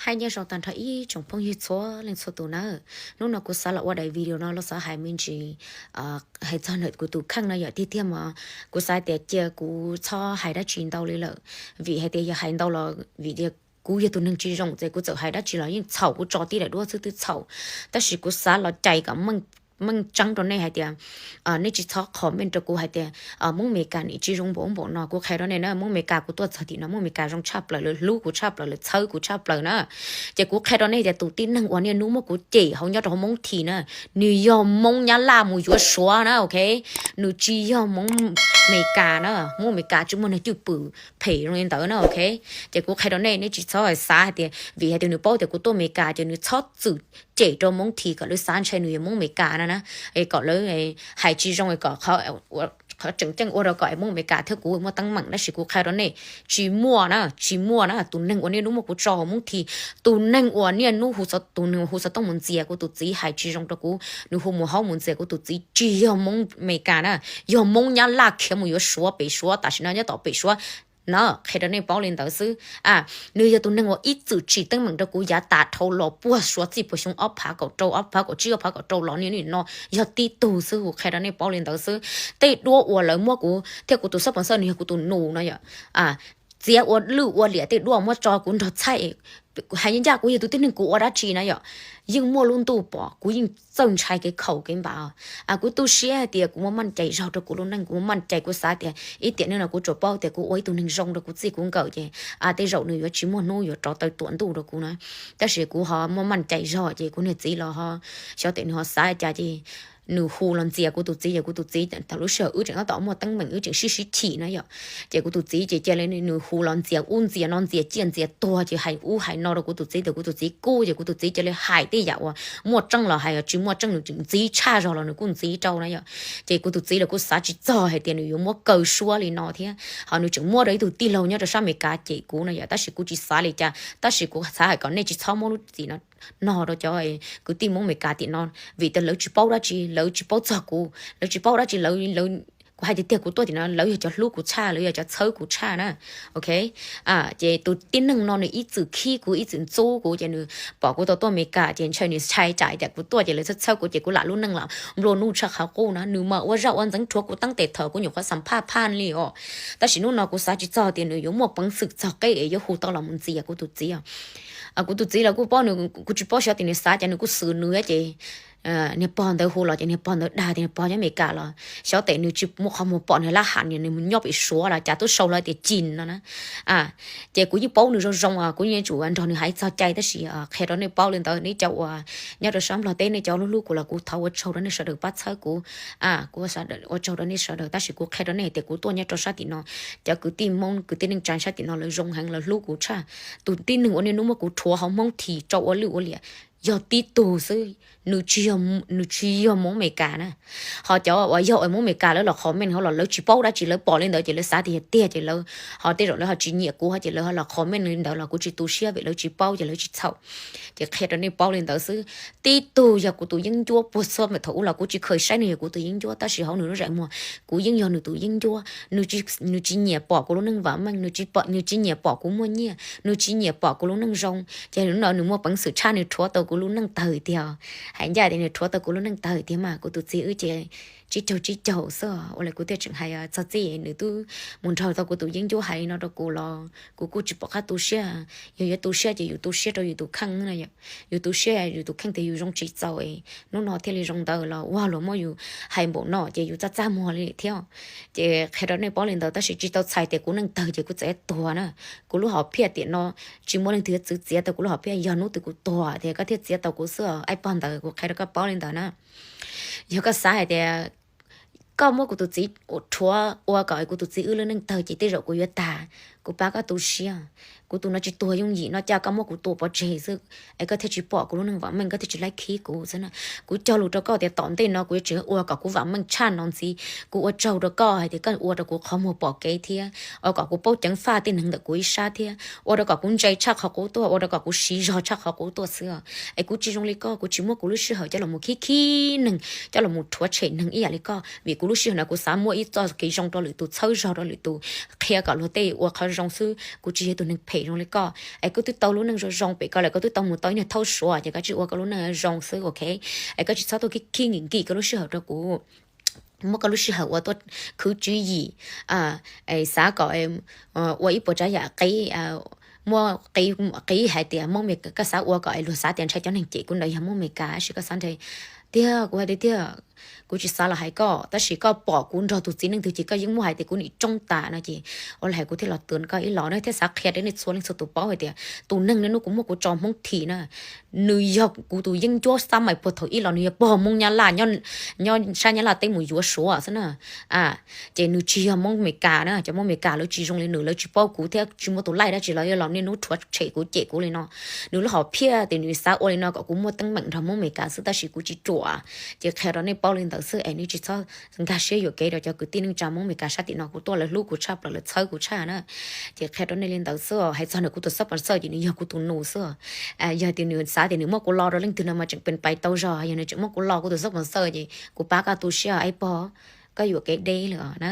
Hais nyob zoo tag nrho ib tsoom phooj ywg txhua leej txhua tus nawb. Hnub no kuv xav los ua daim video no los xav hais me ntsis, hais txog ntawm kuv tus kheej no yom. Tiag tiag mas kuv xav tias cia kuv txhob hais dab tsi ntau li lawm, vim hais tias yog hais ntau los vim tias kuv yog tus neeg tsis zoo ces kuv txawm hais dab tsi los yeej txhaum, kuv tso tib daim duab xwb twb txhaum. Tab sis kuv xav los cais kom meej tseeb rau nej hais tias nej tsis txhob comment rau kuv hais tias Hmoob Amelikas nim tsis zoo npaum ub npaum no. Kuv qhia rau nej na, Hmoob Amelikas kuv tuaj txog tim no Hmoob Amelikas zoo tshaj plaws, lawv hlub kuv tshaj plaws, lawv txhawb kuv tshaj plaws na. Ces kuv qhia rau nej tias tus tib neeg uas niaj hnub muab kuv cem hauv nyob rau hauv Hmoob This na, nws yog Hmoob Nyab Laj mus yuav Suav na, ok. Nws tsis yog Hmoob Amelikas na, Hmoob Amelikas tsis muaj neeg cwj pwm phem zoo li ntawd na, ok. Ces kuv qhia rau nej, nej tsis txhob xav hais tias vim hais tias nws paub tias kuv tuaj Amelikas ces nws txhob txwm cem rau Hmoob This kom lawv xav ntshai nws yog Hmoob Amelikas na na. Es kom lawv hais tsis zoo kom qhov tseem ceeb ua rau kom Hmoob Amelikas thiab kuv muaj teeb meem. Tab sis kuv qhia rau nej, tsis muaj na, tsis muaj na. Tus neeg uas niaj hnub muab kuv tso hauv Hmoob This, tus neeg uas niaj hnub hu xov, tus neeg hu xov tooj mus ntxias kuv tus txiv hais tsis zoo rau kuv, nws hu mus haub mus ntxias kuv tus txiv tsis yog Hmoob Amelikas na, yog Hmoob Nyab Laj khiav mus yuav Suav pem Suav tam sim no nyob tom pem Suav na. Qhia rau nej paub li ntawd xwb. Nws yog tus neeg uas ib txwm tsim teeb meem rau kuv yav tas dhau los puag Suav txij puag xyoo ob phav kaum rau, ob phav kaum tsib, ob phav kaum rau los niaj hnub no yog tib tug xwb. Kuv qhia rau nej paub li ntawd xwb. Tej duab uas lawv muab kuv thiab kuv tus xab pov xawj nws yog kuv tus nus no yom, txiav ua lwj ua liam, tej duab muab tso kuv nrog txhaij, hais ncaj ncaj kuv yog tus tib neeg kuv ua dab tsi na yom, yeej muaj lub ntuj pom, kuv yeej txawj ntshai kev khaum kev npam. Kuv tu siab hais tias kuv muaj maj cai zog rau kuv lub neej, kuv muaj maj cai, kuv xav tias ib tiam neej no kuv tsuas paub tias kuv ua ib tug neeg zoo rau kuv txij kuv nkawm ces tej zaum nws yuav tsis muaj hnub yuav rov taw tuam ntuj rau kuv na. Tab sis kuv ho muaj maj cai zog ces kuv niag txiv los ho xyov tias nws ho xav cas ces nws hu los ntxias kuv tus txiv, ces kuv tus txiv thaum lub sij hawm wb tseem tab tom muaj teeb meem wb tseem sib sib chim na yom, ces kuv tus txiv ces cia li nws hu los ntxias ub ntxias no, ntxias ciaj ntxias tuag, ces hais ub hais no rau kuv tus txiv, ces kuv tus txiv kub, ces kuv tus txiv cia li hais tej yam uas muaj tseeb los hais, tsis muaj tseeb nws tseem ntxiv tshaj zog los nws kuj ntxiv rau na yom. Ces kuv tus txiv los kuj xav tsis txog hais tias nws yuav muab kaw suab li no thiab, ho nws tseem muab rau ib tug tij laug nyob rau sab Amelikas cem kuv no yom. Tab sis kuv tsis xav li cas, tab sis kuv xav hais kom nej tsis txhob muab lub txim no no rau cov kwv tij Hmoob Amelikas tim no, vim tias lawv tsis paub dab tsi, lawv tsis paub txog kuv, lawv tsis paub dab tsi, lawv, kuv hais tiag tiag kuv tuaj tim no lawv yog cov hlub kuv tshaj, lawv yog cov txhawb kuv tshaj na, ok. Ces tus tib neeg no nws ib txwm khib kuv, ib txwm ntxub kuv, ces nws pom kuv tau tuaj Amelikas ces ntshai nws ntshai tsam tias kuv tuaj ces lawv txhawb txhawb kuv ces kuv lam lub neej lam nplua nuj tshaj qhov qub na. Nws mas ua zaj ua ntxeev rhuav kuv tab tom thaum kuv nyuam qhuav xam phaj phaj li os. Tab sis hnub no kuv xav tsis txog tias nws yuav muaj peev xwm txog qeb es yuav hu tau los mus ntxias kuv tus txiv. Kuv tus txiv los kuj paub nws, kuv tsis paub xyov tias nws xav cas, nws kuj xwm nws ces niag pog ntawd hu los ces niag pog ntawd dag tias niag pog nyob Amelikas los xyov tes nws tsis muaj qhov muag pom nws lab ham, nws nyob pem Suav los cas tub sau hlo tias Chin no na. Ces kuv yeej paub nws zoo zoo, kuv yeej yuav tsum nrog nws hais txog cai, tab sis qhia rau nej paub li ntawd, nej cov uas nyob rau sab Nplog teb nej cov hlub hlub kuv los kuv thov ua tsaug rau nej sawv daws pab txhawb kuv. Kuv ua tsaug rau nej sawv daws, tab sis kuv qhia rau nej tias kuv tuaj nyob rau sab tim no, cov kwv tij Hmoob kwv tij neej tsa sab tim no lawv zoo heev, lawv hlub kuv tshaj. Tus tib neeg uas niaj hnub muab kuv rhuav hauv Hmoob This tso ua lwj ua liam yog tib tug xwb, nws tsis yog, nws tsis yog Hmoob Amelikas na. Ho cov uas yog uas Hmoob Amelikas lawv los comment hauv los lawv tsis paub dab tsi, lawv pom li ntawd ces lawv xav tias yog tiag ces lawv ho tej zaum lawv ho tsis nyiam kuv ho ces lawv ho los comment li ntawd los kuv tsis tu siab vim lawv tsis paub ces lawv tsis txhaum. Ces qhia rau nej paub li ntawd xwb. Tib tug yog kuv tus yeeb ncuab puag txhua me thaum ub los kuv tsis kheev saib nws yog kuv tus yeeb ncuab, tab sis hauv nws lub zais muag kuv yeej yog nws tus yeeb ncuab. Nws tsis, nws tsis nyiam pom kuv lub neej vam meej, nws tsis pom, nws tsis nyiam pom kuv muaj nyiaj, nws tsis nyiam pom kuv lub neej zoo, ces hnub no nws muaj peev xwm tshaj nws rhuav tau kuv lub neej tawg tiag. Hais ncaj tias nws rhuav tau kuv lub neej tawg tiag mas kuv tus txiv wb ces tsib caug tsib caug xwb. Ua li kuv thiaj tseem hais txog txij nws twb mus nrog tau kuv tus yeeb ncuab hais li no rau kuv los kuv kuj tsis pom qab tu siab. Yog yuav tu siab ces yus tu siab rau yus tus kheej no yom. Yus tu siab yus tus kheej tias yus zoo tsis txaus, hnub no thiaj li zoo ntawd los ua luag muab yus hais npaum no ces yus txaj txaj muag li thiab. Ces qhia rau nej paub li ntawd, tab sis tsis tau txhais tias kuv neej tawg ces kuv txawm tuag na. Kuv lub hom phiaj tiam no tsis muaj leej twg yuav txwv txiav tau kuv lub hom phiaj, yog hnub twg kuv tuag tias koj thiaj txiav tau kuv xwb, aib pog ntawd, kuv qhia rau koj paub li ntawd na. Yog koj xav hais tias koj muab kuv tus txiv rhuav ua kom kuv tus txiv wb lub neej tawg ces tej zaum kuv yuav tag, kuv pab koj tu siab. Kuv tus no tsis tuag yooj yim no cas koj muab kuv tua pov tseg xwb, es koj thiaj tsis pom kuv lub neej vam meej, koj thiaj tsis laib khib kuv xwb na. Kuv cog lus rau koj tias tom ntej no kuv yuav tseem ua kom kuv vam meej tshaj no ntxiv. Kuv ua tsaug rau koj hais tias koj ua rau kuv qhov muag pom kev thiab ua kom kuv paub ceev faj tej neeg ntawm kuv ib sab thiab ua rau kom kuv ntse tshaj qhov qub tuaj, ua rau kom kuv siv zog tshaj qhov qub tuaj xwb. Es kuv tsis zoo li koj, kuv tsis muab kuv lub sij hawm coj los mus khib khib neeg, coj los mus rhuav tshem neeg ib yam li koj, vim kuv lub sij hawm no kuv xav muab ib txoj kev zoo rau lwm tus, txhawb zog rau lwm tus, qhia kom luag tej ua qhov zoo xwb, kuv tsis yog tus neeg phem zoo li koj. Es koj twb tau lub neej zoo zoo pem ko lawm, koj twb tau mus tau ib niag thaub suav, ces koj tsis ua koj lub neej zoo xwb, ok? Es koj tsis txhob tuaj khib khib nkim nkim koj lub sij hawm rau kuv, muab koj lub sij hawm uas tuaj khwv tswv yim, xav kom ua ib puas tsav yam qib, muab qib hais tias Hmoob Mes, koj xav ua kom luag xav tias ntshe cov neeg cem kuv ntawd yog Hmoob Amelikas, tab sis koj xav ntshe tiag, kuv hais tias tiag, kuv tsis xav los hais koj, tab sis koj pom kuv nrog tus txiv neej twg ces koj yeej muab hais tias kuv nim tsoob tas no ces ua li hais kuv thiaj los tuav koj ib los na, thiaj xav qhia rau nej txhua leej txhua tus paub hais tias tus neeg no hnub kuv muab kuv tso Hmoob Thim na, nws yog kuv tus yeeb ncuab xab mais puag thaum ib los nws yog pog Hmoob Nyab Laj, nyob sab Nyab Laj teb mus yuav Suav xwb na. Ces nws tsis yog Hmoob Amelikas na, cov Hmoob Amelikas lawv tsis zoo li nws, lawv tsis paub kuv thiab tsis muaj tus laij dab tsi los yuav los niaj hnub rhuav tshem kuv cem kuv li no. Nws lub hom phiaj tias nws xav ua li no kom kuv muaj teeb meem nrog Hmoob Amelikas xwb, tab sis kuv tsis ruam. Ces qhia rau nej paub li ntawd xwb es nej tsis txhob nkag siab yuam kev rau cov kwv tij neej tsa Hmoob Amelikas sab tim no, kuv tuaj lawv hlub kuv tshaj plaws, lawv txhawb kuv tshaj na. Ces qhia rau nej li ntawd xwb, hais txog nws kuv tus xab pos xawj ces nws yog kuv tus nus xwb. Yog tias nws xav tias nws muab kuv lo rau leej twg no mas tseem pes pais tau zog, yog nws tseem muab kuv lo kuv tus xab pos xawj ces kuv pab koj tu siab ib pog, koj yuam kev deb lawm na.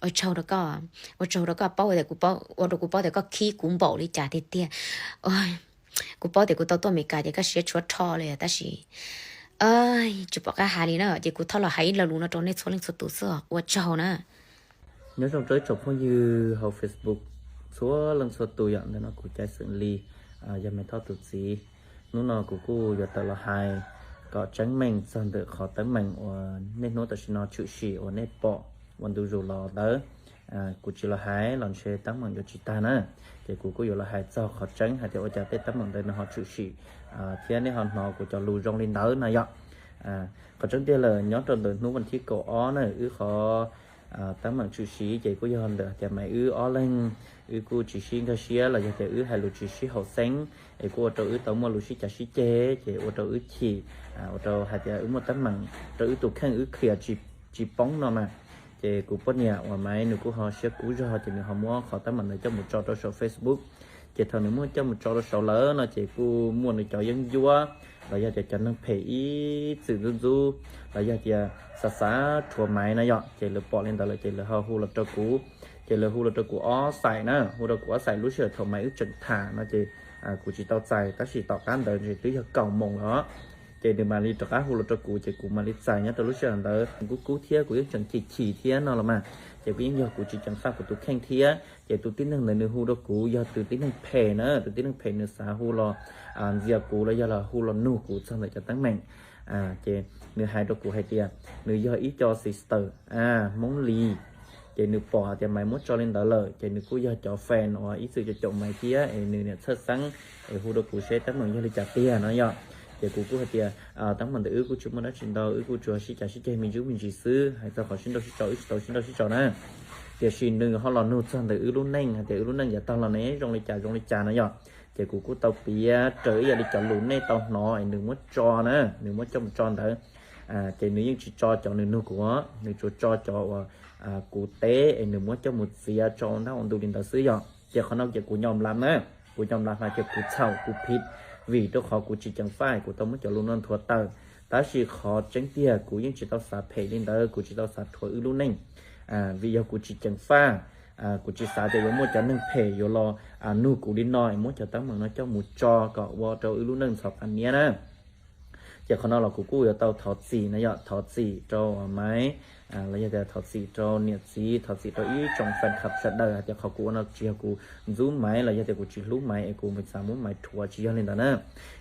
Ua tsaug rau koj, ua tsaug rau koj paub tias kuv, ua rau kuv paub tias koj khib kuv npaum li cas tiag tiag. Kuv paub tias kuv tau tuaj Amelikas ces koj siab tshuav rho li tab sis tsis pom qab hais li na, ces kuv thov los hais ib lo lus no rau nej txhua leej txhua tus xwb, ua tsaug na. Nyob zoo rau ib tsoom phooj ywg hauv Facebook txhua leej txhua tus yom, ntawm no kuv Caiv Xeem Lis, yog Me Thoj tus txiv. Hnub no kuv kuj yuav tawm los hais kom tseeb meej txog ntawm qhov teeb meem uas niaj hnub tam sim no tshwm sim uas nej pom ua ntu zus los ntawd. Kuv tsis los hais los ntshe teeb meem yuav tsis tag na, ces kuv kuj yuav los hais txog qhov tseeb hais tias ua cas tej teeb meem ntawd nws ho tshwm sim thiab nej ho hnov kuv cov lus zoo li ntawd no yom. Qhov tseeb tiag lawm nyob rau ntawm hnub vas thib kaum ob na, wb qhov teeb meem tshwm sim ces kuj yog ntawm tias Maiv wb ob leeg, wb kuj tsis sib nkag siab los yog tias wb hais lus tsis sib haum xeeb, es kuj ua rau wb tau muaj lus sib cav sib ceg, ces ua rau wb chim, ua rau hais tias wb muaj teeb meem rau wb tus kheej wb qhia tsis poob no mas. Ces kuv poj niam uas Maiv nws kuj ho siab kub zog ces nws ho muab qhov teeb meem ntawd coj mus tso rau saum Facebook. Ces thaum nws muab coj mus tso rau saud lawm no ces kuj muaj nws cov yeeb ncuab los yog tias cov neeg phem ib txwm ntxub ntxub los yog tias xav xav rhuav Maiv no yom, ces lawv pom li ntawd lawm ces lawv ho hu los rau kuv. Ces lawv hu los rau kuv ob xaim na, hu rau kuv ob xaim lub sij hawm thaum Maiv wb tseem tham no ces kuv tsis tau txais, tab sis tom qab ntawd ntshe twb yog kaum moos lawm. Ces nws mam li rov qab hu los rau kuv ces kuv mam li txais nyob rau lub sij hawm ntawd kub kub thiab kuv yeej tseem chim chim thiab no los mas. Ces kuv yeej yog kuv tsis ceev faj kuv tus kheej thiab, ces tus tib neeg ntawd nws hu rau kuv yog tus tib neeg phem na, tus tib neeg phem nws xav hu los ntxias kuv los yog los hu los nug kuv txog ntawm cov teeb meem. Ces nws hais rau kuv hais tias nws yog ib co sister Hmoob Lis, ces nws pom hais tias Maiv muab tso li ntawd lawm ces nws kuj yog cov fan uas ib txwm caum caum Maiv thiab es nws niam txhawj xeeb es hu rau kuv seb teeb meem yog li cas tiag no yom. Ces kuv kuj hais tias teeb meem ntawd wb kuj tsis muaj dab tsi ntau, wb kuj tsuas sib cav sib ceg me ntsis me ntsis xwb, hais txog qhov sib nrauj sib tso wb tsis tau sib nrauj sib tso na. Tiam sis nws ho los nug txog ntawm wb lub neej hais tias wb lub neej yav tag los ne zoo li cas zoo li cas no yom. Ces kuv kuj tau piav raws ib yam li cov lus nej tau hnov es nws muab tso na, nws muab coj mus tso ntawd. Ces nws yeej tsis tso cov nws nug kuv, nws tsuas tso cov uas kuv teb es nws muab coj mus txiav tso ua ntab ua ntu li ntawd xwb yom. Ces qhov no ces kuv nyom lav na, kuv nyom lav hais tias kuv txhaum kuv phiv vim rau qhov kuv tsis ceev faj kuv tau muab cov lus no nthuav tawm. Tab sis qhov tseeb tiag kuv yeej tsis tau xav phem li ntawd, kuv tsis tau xav rhuav wb lub neej. Vim yog kuv tsis ceev faj, kuv tsis xav tias yuav muaj cov neeg phem yuav los nug kuv li no es muab cov teeb meem no coj mus tso kom ua rau wb lub neej ntxhov qab niab na. Ces qhov no los kuv kuj yuav tau thov txim na yom, thov txim rau Maiv, los yog tias thov txim rau niam txiv, thov txim rau ib tsoom fan club sawv daws hais tias qhov kuv ua no tsis yog kuv ntxub Maiv los yog tias kuv tsis hlub Maiv es kuv xav muab Maiv rhuav, tsis yog li ntawd na.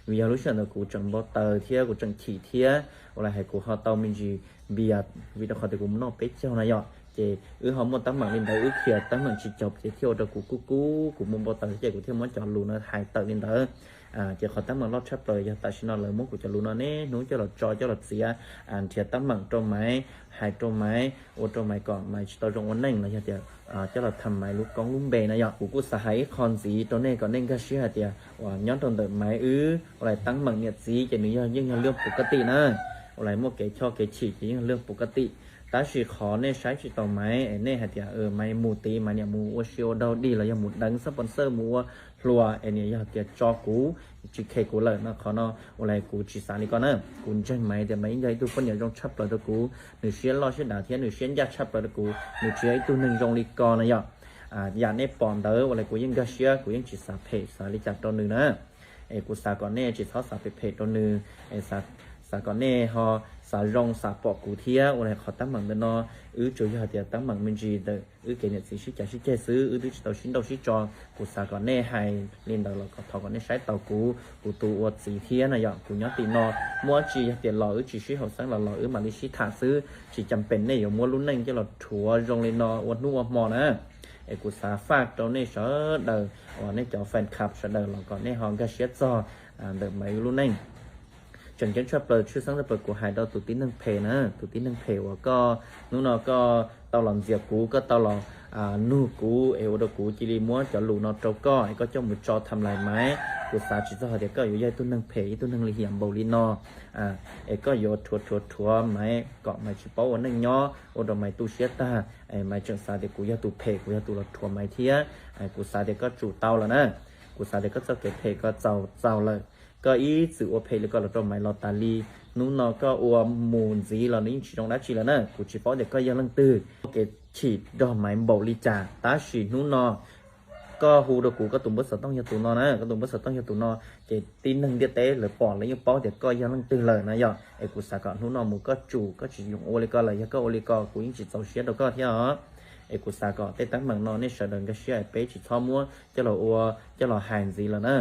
Vim yog lub sij hawm ntawd kuv tseem npau taws thiab kuv tseem chim thiab, ua li hais kuv ho tau me ntsis npias vim rau qhov tias kuv mus noj peb caug na yom. Ces wb ho muaj teeb meem li ntawd, wb qhia teeb meem tsis caum ces thiaj ua rau kuv kub kub, kuv muaj npau taws ces kuv thiaj muab cov lus no hais tawm li ntawd. Ces qhov teeb meem loj tshaj plaws yog tam sim no lawv muab kuv cov lus no niaj hnub coj los tso coj los txiav, nrhiav teeb meem rau Maiv, hais rau Maiv, ua rau Maiv kom Maiv tsis tau zoo ua neej los yog tias coj los tham Maiv lub koob lub npe na yom. Kuv kuj xav hais ib qho ntxiv rau nej kom nej nkag siab hais tias uas nyob rau ntawm Maiv wb ua li teeb meem niam txiv ces nws yog yeej yog lub pus kab tim na, ua li muaj kev choj kev chim ces yeej yog lub pus kab tim. Tab sis qhov nej saib tsis taus Maiv es nej hais tias Maiv mus tid Maiv niam mus ua si ua daug dig los yog mus deev xab pos xawj mus ua hluas es niam yog tias tso kuv tsis khe kuv lawm no, qhov no ua li kuv tsis xav li ko na. Kuv ntseeg Maiv tias Maiv yeej yog ib tug poj niam zoo tshaj plaws rau kuv, nws siab loj siab dav thiab nws siab ncaj tshaj plaws rau kuv, nws tsis yog ib tug neeg zoo li ko na yom. yam nej pom ntawd ua li kuv yeej nkag siab, kuv yeej tsis xav phem xav li cas rau nws na. Es kuv xav kom nej tsis txhob xav phem phem rau nws, xav kom nej ho xav zoo xav pom kuv thiab. Ua li qhov teeb meem ntawm no wb tsuas yog tias teeb meem me ntsis ntawm wb kev niam txiv sib cav sib ceg xwb, wb twb tsis tau sib nrauj sib tso. Kuv xav kom nej hais li ntawd los kom thov kom nej saib taus kuv, kuv tus ua txiv thiab na yom. Kuv nyob tim no muaj tsi yog tias los wb tsis sib haum xeeb los los wb mam li sib tham xwb, tsis cam pem nej yuav muab lub neej coj los rhuav zoo li no ua hnub ua hmo na. Es kuv xav faj rau nej sawv daws uas nej cov fan club sawv daws los kom nej ho nkag siab txog ntawm Maiv wb lub neej. Tseem ceeb tshaj plaws tshwj xeeb tshaj plaws kuv hais rau tus tib neeg phem na, tus tib neeg phem uas koj hnub no koj tau los ntxias kuv, koj tau los nug kuv es ua rau kuv cia li muab cov lus no rau koj es koj coj mus tso tham lais Maiv. Kuv xav tsis txog hais tias koj yuav yog ib tug neeg phem ib tug neeg li hiam npaum li no, es koj yuav rhuav rhuav rhuav Maiv kom Maiv tsis paub ua neej nyob ua rau Maiv tu siab tag. Maiv tseem xav tias kuv yog tus phem, kuv yog tus los rhuav Maiv thiab. Kuv xav tias koj tsum tau lawm na. Kuv xav tias koj txoj kev phem koj txaus txaus lawm. Koj ib txwm ua phem li ko los rau Maiv los tas li, hnub no koj ua mus ntxiv los nws yeej tsis zoo dab tsi lawm na. Kuv tsis paub tias koj yog leej twg, kev chim nrog Maiv npaum li cas, tab sis hnub no koj hu rau kuv, koj tus npawb xov tooj yog tus no na, koj tus npawb xov tooj yog tus no, ces tib neeg ntiaj teb lawv pom lawv yeej paub tias koj yog leej twg lawm na yom. Es kuv xav kom hnub no mus koj tsum, koj tsis yoom ua li ko lawm, yog koj ua li ko kuv yeej tsis txaus siab rau koj thiab os. Es kuv xav kom tej teeb meem no nej sawv daws nkag siab es peb tsis txhob muab coj los ua, coj los hais ntxiv lawm na.